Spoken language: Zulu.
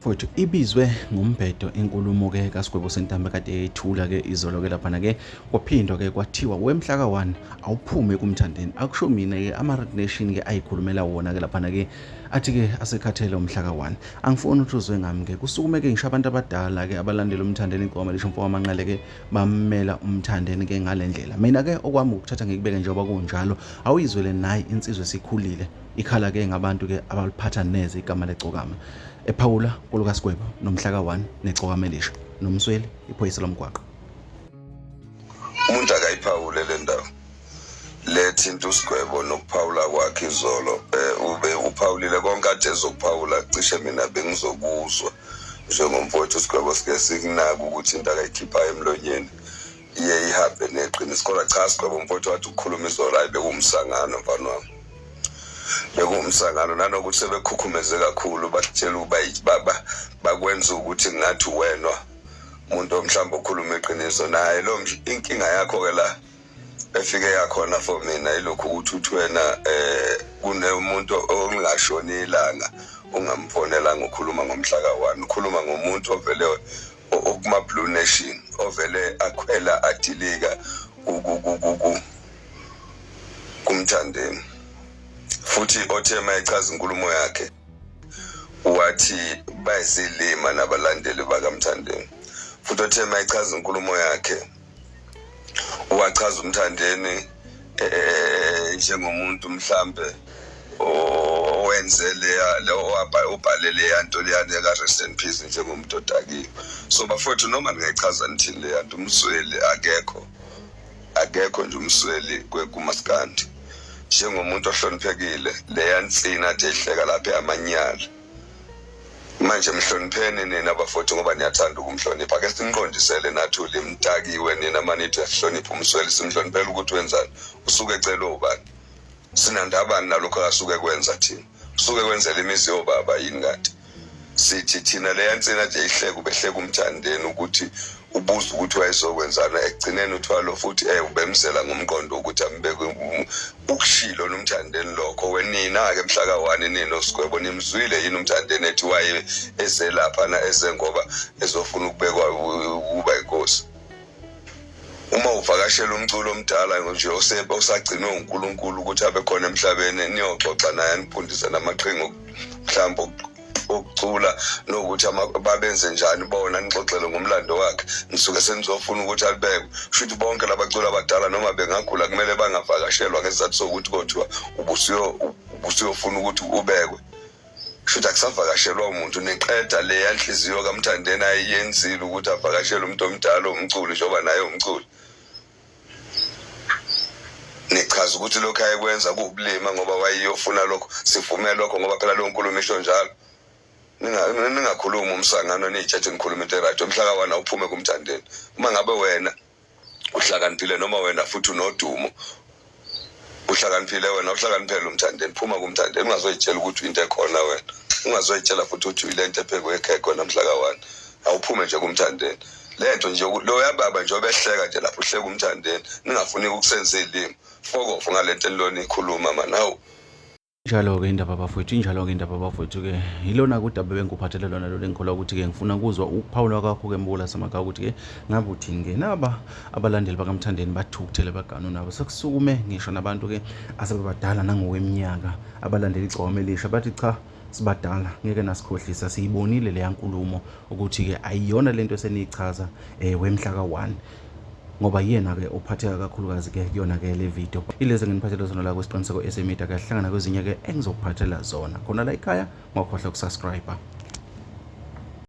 Mfowethu ibizwe ngombhedo inkulumo-ke kaSigwebo Sentambo kade eyethula-ke izolo-ke laphana-ke kwaphindwa-ke kwathiwa wemhla ka-1 awuphume kumthandeni akusho mina-ke ama-Red Nation-ke ayikhulumela wona-ke laphana-ke athi-ke asekhathele umhla ka-1 angifuni ukuthi uzwe ngami-ke kusukume-ke ngisho abantu abadala-ke abalandela umthandeni igoma lisho mfo wamanqele-ke bammela umthandeni-ke ngale ndlela mina-ke okwami ukuthatha ngikubeke njengoba kunjalo awuyizwele nayi insizwa esikhulile Ikhala-ke ngabantu-ke abaliphatha neze igama legcokama. Ephawula kolukaSigwebo nomhla ka-1 negcokama elisha noMsweli iphoyisa lomgwaqo. Umuntu akayiphawule le ndawo lethinta uSigwebo nokuphawula kwakhe izolo ube uphawulile konke ade ezokuphawula cishe mina bengizokuzwa njengomfowethu uSigwebo sike sikunaka ukuthi into akayikhiphayo emlonyeni iye ihambe neqiniso kodwa cha Sigwebo mfowethu wathi ukukhuluma izolo hayi bekuwumsangano mfana wami bekuwumsangano nanokuthi sebekhukhumeze kakhulu bakutshela ukuba bakwenza ukuthi ngathi wena umuntu mhlawumbe okhuluma iqiniso naye lo inkinga yakho ke la efike yakhona for mina ilokhu ukuthi uthi wena eh kunemuntu ongashoni ilanga ungamfonela ukhuluma ngomhla ka-1 ukhuluma ngomuntu ovele okuma-blue nation ovele akhwela adilika kumthandeni futhi othe uma echaza inkulumo yakhe wathi bayizilima nabalandeli bakamthandeni futhi othe uma echaza inkulumo yakhe wachaza umthandeni eh, njengomuntu mhlambe owenze leya obhale leya nto leyana ka-rest in peace njengomuntu odakiwe so bafowethu noma ningayichaza nithini leya nto umsweli akekho akekho nje umsweli kumaskandi njengomuntu ohloniphekile leya nsini athi ehleka lapha amanyala manje mhlonipheni nina bafowethu ngoba niyathanda ukumhlonipha ake siniqondisele nathi ulimtakiwe nina manithi uyahlonipha umsweli simhloniphela ukuthi wenzani usuke ecela ubani sinandabani nalokho akasuke kwenza thina usuke kwenzela imizi yobaba yini kanti sithi thina leya nsina nje ihleke ubehleka umthandeni ukuthi ubuza ukuthi wayezokwenzana ekugcineni uthwalo futhi eh ubemzela ngomqondo ukuthi ambeke ukushilo nomthandeni lokho wenina-ke mhla ka-1 nini osigwebo nimzwile yini umthandeni ethi waye ezelapha na eze ngoba ezofuna ukubekwa ukuba inkosi uma uvakashela umculo omdala nje osagcinwe uNkulunkulu ukuthi abe khona emhlabeni niyoxoxa naye anifundise namaqhinga mhlawumbe okucula nokuthi babenze njani bona nixoxele ngomlando wakhe nisuke senizofuna ukuthi alibekwe shuthi bonke labaculi abadala noma bengagula kumele bangavakashelwa ngesizathu sokuthi kothiwa ubusuyofuna ukuthi ubekwe shuthi akusavakashelwa umuntu niqeda leya nhliziyo kamthandeni ayiyenzile ukuthi avakashele umuntu omdala umculi njengoba naye umculi nichaza ukuthi lokhu ayekwenza kuwubulima ngoba wayeyofuna lokho sivume lokho ngoba phela leyo nkulumo isho njalo ningakhulumi umsangano niyitshethe nikhuluma into eright umhla kawana uphume kumthandeni uma ngabe wena uhlakaniphile noma wena futhi unodumo uhlakaniphile wena uhlakaniphele umthandeni phuma kumthandeni ungazoyitshela ukuthi into ekhona wena ungazoyitshela futhi ukuthi uyile nto ephekwe ekhekhe wena mhla ka-one awuphume nje kumthandeni le nto nje loya baba nje obehleka nje lapho uhleka umthandeni ningafuni ukusenza iy'limi fokofu ngale nto enilona ikhuluma mani hawu Injalo-ke indaba bafowethu, injalo-ke indaba bafowethu-ke. Yilona-ke udaba ebengikuphathele lona lolu engikholwa ukuthi-ke ngifuna ukuzwa ukuphawula kwakho-ke Mbula Samaka ukuthi-ke ngabe uthini-ke. Naba abalandeli bakaMthandeni bathukuthele baganu nabo. Sekusukume ngisho nabantu-ke asebebadala nangokweminyaka abalandela igcokama elisha bathi cha sibadala ngeke nasikhohlisa siyibonile leya nkulumo ukuthi-ke ayiyona lento eseniyichaza um wemhla ka-1 ngoba yena-ke ophatheka kakhulukazi-ke kuyona-ke le video ilezi enginiphathele zona la kwisiqiniseko esemida ke hlangana kwezinye-ke engizokuphathela zona khona la ekhaya ungakhohlwa ukusubscribe.